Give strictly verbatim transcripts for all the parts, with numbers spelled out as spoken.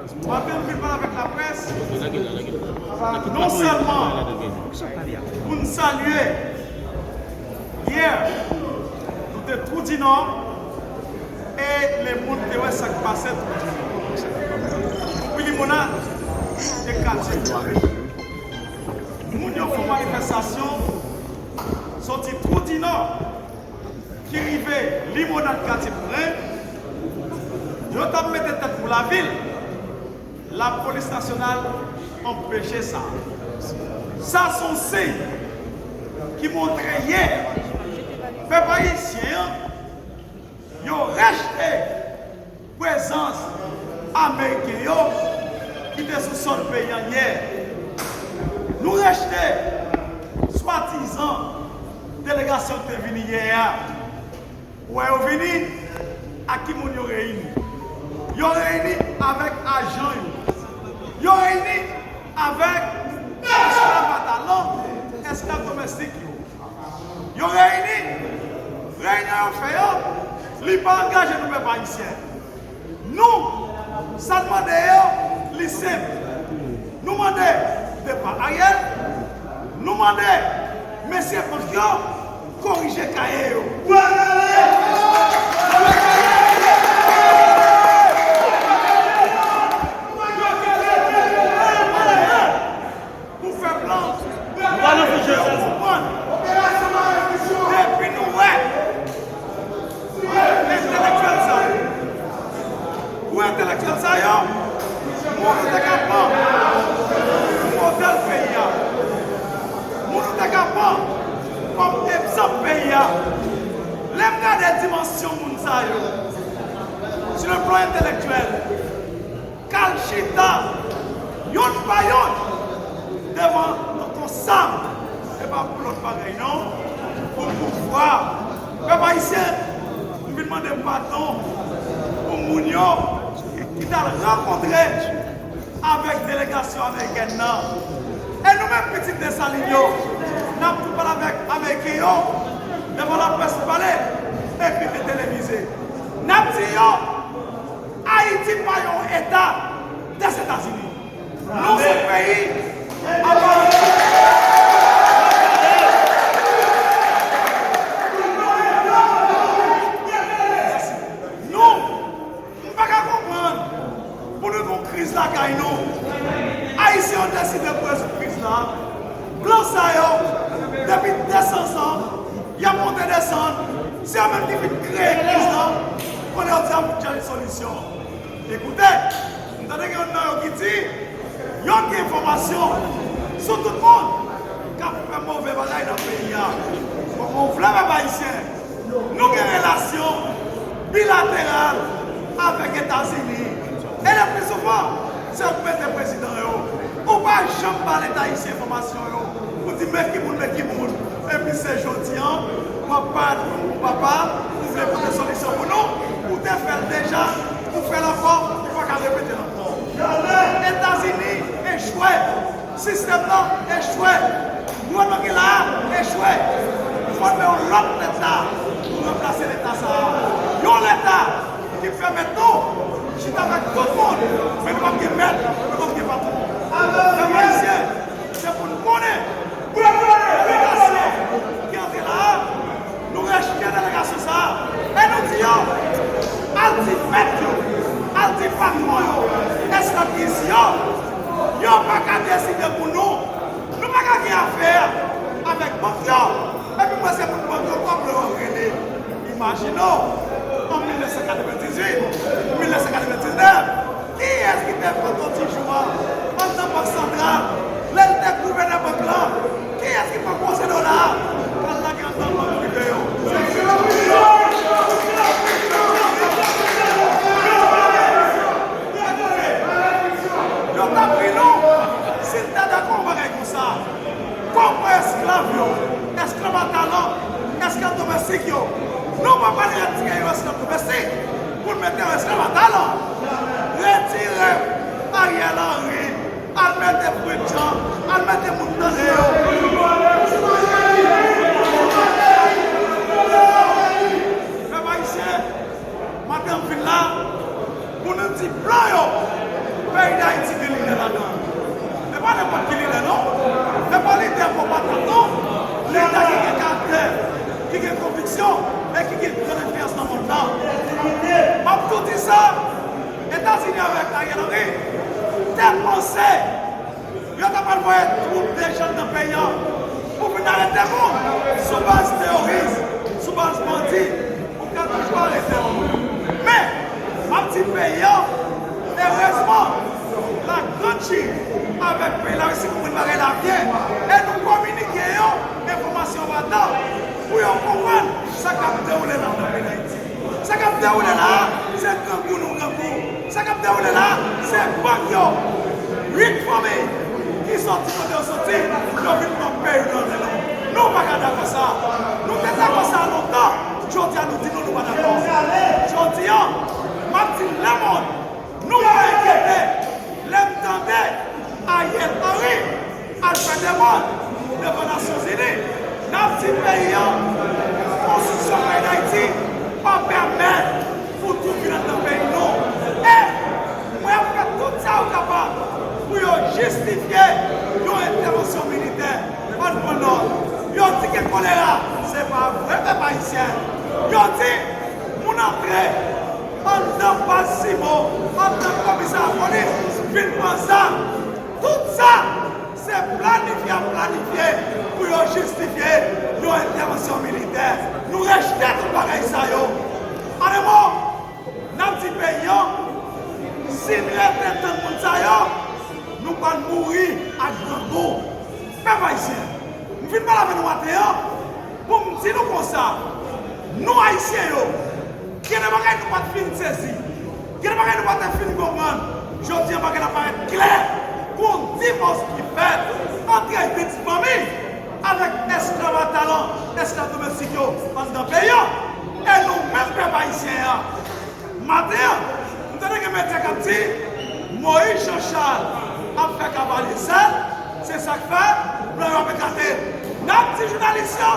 Maten m vin pale avèk laprès, non sèlman pou n salye yè, nou te Twou di Nò, e lemonn te wè sa k pase Twou di Nò. Pou Limonad, e katye Twou di Nò. Moun yo fè manifestasyon soti Twou di Nò ki rive Limonad, katye Poulen, yo t ap mete tèt pou lavil, lapolis nasyonal anpeche sa. Sa se yon siy ki montre yè pèp ayisyen an, yo rejte prezans ameriken yo ki te sou sòl peyi an yè. Nou rejte swadizan delegasyon ki te vini yè a. Ou wè yo vini, ak ki moun yo reyini? Yo reyini avèk ajan yo. Yo reyini avèk esklav atalan, esklav domèstik yo. Yo reyini, reyinyon yo fè yo, li pa angaje nou pèp ayisyen. Nou, sa n mande yo, li senp. Nou mande depa Ariel, nou mande mesye bank yo korije kaye yo. Pou fè plan. Nou pa nan fouye. Konprann. Depi nou wè entelektyèl sa yo, pou entelektyèl sa yo, moun nou te ka pran kòm modèl peyi a, moun nou te ka pran kòm egzanp peyi a. Lè m gade dimansyon moun sa yo, sur le plan intellectuel, k al chita yonn pa yonn devan tonton Sam. Se pa pou lòt bagay non, pou pouvwa. Pèp ayisyen, m vin mande m padon pou moun yo ki t al rankontre avèk delegasyon amerikèn nan. E nou menm pitit Desalin yo, n ap tou pale avèk ameriken yo devan laprès, pale, epi te televize. N ap di yo, Ayiti pa yon eta Dèzetazini. Nou se peyi apa. Nou, m pa ka konprann pou nou gen yon kriz lakay nou. Ayisyen yo deside pou rezoud kriz la. Blan sa yo, depi de san zan, y ap monte desann. Se yo menm ki vin kreye kriz la. Kounye a yo di y ap chèche solisyon. Ekoute, m tande gen youn nan yo ki di, yo gen enfòmasyon sou tout moun k ap fè move bagay nan peyi a. Bon, mwen vle pèp ayisyen, nou gen relasyon bilateral avèk Etazini. E le pli souvan, se yo k mete prezidan yo. Ou pa janm ba Leta ayisyen enfòmasyon yo. Ou di, men ki moun, men ki moun. Epi se jodi a, w ap parèt pou nou, papa, ou vle pote solisyon pou nou, ou te fè l deja, ou fè l ankò, ou pa ka repete l ankò. Etazini echwe, sistèm nan echwe, gouvènman ki la a echwe. Fò n fè yon lòt Leta pou ranplase Leta sa a. Yon Leta ki pèmèt nou chita avèk tout moun, men nou p ap gen mèt, nou p ap gen patwon. Pèp ayisyen, se pou n konnen, delegasyon ki antre la a, nou rejte delegasyon sa a, e nou di yo, al di mèt yo, al di patwon yo, èske n ap di yo, yo pa ka deside pou nou, nou pa ka gen afè avèk bank yo, epi mwen se moun bank yo, kòm yo rele. Imajine w, an mil nèf san katrevendizuit, mil nèf san katrevendiznèf, kiyès ki te Tonton Tijou a anndan Bank Santral, lè l te gouvènè bank lan? Kiyès ki pran gwosè dola a k al lage anndan bank prive yo? Se Tijou. Yo t ap ri nou si n ta dakò yon bagay konsa. Kòm esklav yo, esklav atalan, esklav domèstik yo, nou pa pral retire yo esklav domèstik pou n mete yo esklav atalan. Retire Ariel Henry, al mete Fritjan, al mete moun nan yo. Pèp ayisyen, maten m vin la pou nou di blan yo, Peyi Dayiti gen lidè ladan l. E pa nenpòt ki lidè, non. E pa lidè bon patat, non. Lidè ki gen karaktè, ki gen konviksyon e ki gen gran enfliyans nan mond lan. M ap tou di sa, Etazini avèk Ariel Henry te panse yo ta pral voye twoup de jèn nan peyi an pou vin arete moun sou baz teworis, sou baz bandi, pou ka toujou arete moun. Men, m ap di peyi an, erezman, Lagrann Chin avèk peyi Larisi konprann bagay la byen, e nou kominike yo enfòmasyon pa tan pou yo konprann sa k ap dewoule nan peyi Dayiti. Sa k ap dewoule la a, se grangou nou grangou. Sa k ap dewoule la a, se bank yo. Uit fanmi ki soti kote yo soti, yo vin pran peyi nou nan men nou. Nou pa ka dakò sa. Nou te dakò sa lontan. Jodi a, nou di nou, nou pa dakò. Jodi a, m ap di lemonn, nou pa enkyete lè m tande Ariel Henry al fè demann devan Nasyonzini. N ap di peyi an, konstitisyon peyi Dayiti pa pèmèt pou twoup vin anndan peyi nou. E mwen ap fè tout sa yo kapab pou yo jistifye yon entèvansyon militè. Ann pran nòt. Yo di ke kolera, se pa vre, pèp ayisyen. Yo di moun antre anndan baz Simo, anndan komisarya polis, vin pran zam. Tout sa, se planifye y ap planifye pou yo jistifye yon entèvansyon militè. Nou rejte tout bagay sa yo. An de mo, n ap di peyi an, si n rete tann moun sa yo, nou pral mouri ak grangou. Pèp ayisyen, m vin pale avè nou maten an pou m di nou konsa, nou ayisyen yo, gen de bagay nou pa t fin sezi, gen de bagay nou pa t fin konprann. Jodi a, bagay la parèt klè. Gon divòs ki fèt ant uit fanmi avèk esklav atalan, esklav domestik yo anndan peyi an. E nou menm pèp ayisyen an, maten an, m tande gen medya k ap di Moïse Jean Charles ap fè kavalye sèl, se sa k fè blan yo ap ekate. N ap di jounalis yo,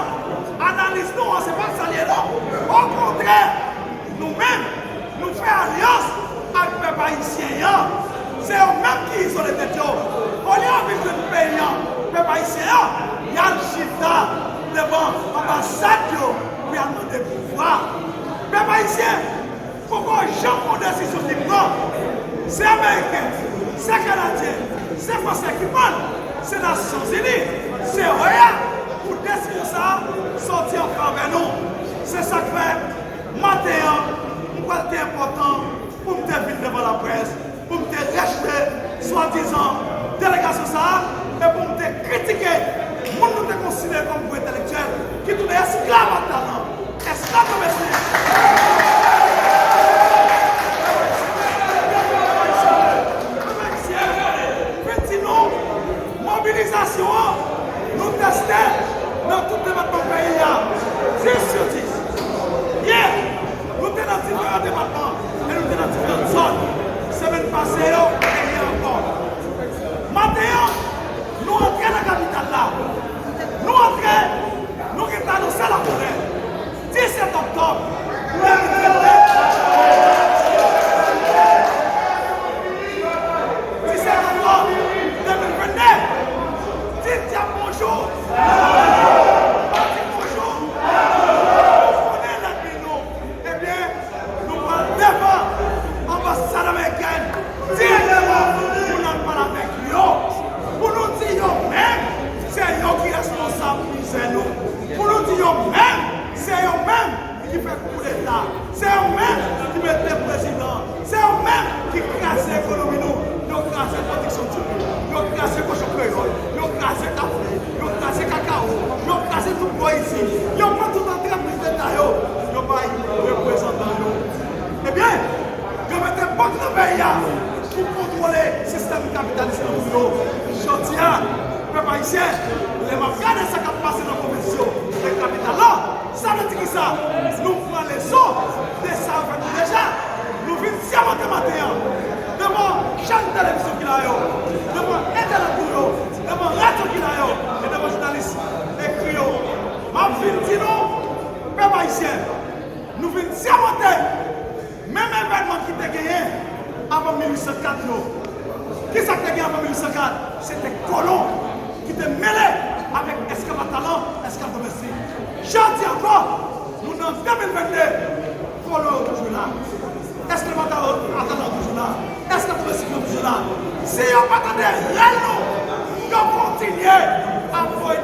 analiz nou an, se pa sa l ye non. Okontrè, nou menm, nou fè alyans ak pèp ayisyen an. Se yo menm ki izole tèt yo. Olye yo vin jwenn peyi an, pèp ayisyen an, y al chita devan anbasad yo pou y al mande pouvwa. Pèp ayisyen, poko janm gon desizyon ki pran. Se Ameriken, se Kanadyen, se Fransè ki pran l, se Nasyonzini, se O E A, pou desizyon sa a sòti an favè nou. Se sa k fè, maten an, m kwè l te enpòtan pou m te vin devan laprès, pou m te rejte swadizan delegasyon sa a, e pou m te kritike moun nou te konsidere kòm gwo entèlektyèl, ki tounen esklav atalan, esklav domestik. Pèp ayisyen, m vin di nou, mobilizasyon an, nou teste nan tout depatman peyi a, dis sou dis. Yè, nou te nan diferan depatman e nou te nan diferan zòn. Semèn pase yo, e yè ankò. Maten an, nou antre nan kapital la. Nou antre, nou gentan anonse lakolè. Disèt òktòb de mil venn de. Disèt òktòb de mil venn de. Di dyab bonjou. Pa di bonjou. Nou konnen lènmi nou. Ebyen, nou pral devan anbasad amerikèn dirèkteman pou n al pale avèk yo, pou nou di yo menm, se yo ki responsab mizè nou, pou nou di yo menm, se yo menm ki fè koudeta, se yo menm ki mete prezidan, se yo menm ki kraze ekonomi nou, yo kraze pwodiksyon timoun, yo kraze kochon kreyòl, yo kraze kafe, yo kraze kakawo, yo kraze tout gwo izin, yo pran tout antrepriz leta yo, yo bay reprezantan yo. Ebyen, yo mete bank nan peyi a pou kontwole sistèm kapitalis lan pou yo. Jodi a, pèp ayisyen, lè m ap gade sa k ap pase nan pwovens yo e kapital la, sa vle di kisa? Nou pran leson de sa yo fè nou deja. Nou vin sèmante maten an, devan chèn televizyon ki la yo, devan entènèt nou yo, devan radyo ki la yo, e devan jounalis ekri yo. M ap vin di nou, pèp ayisyen, nou vin sèmante menm evènman ki te genyen avan mil uit san kat yo. Kisa k te gen anvan mil uit san kat? Se te kolon ki te mele avèk esklav a talan, esklav domestik. Jodi ankò, nou nan de mil vennde, kolon yo toujou la. Esklav a talan yo toujou la. Esklav domestik yo toujou la. Si yo pa tande rèl nou, yo kontinye ap voye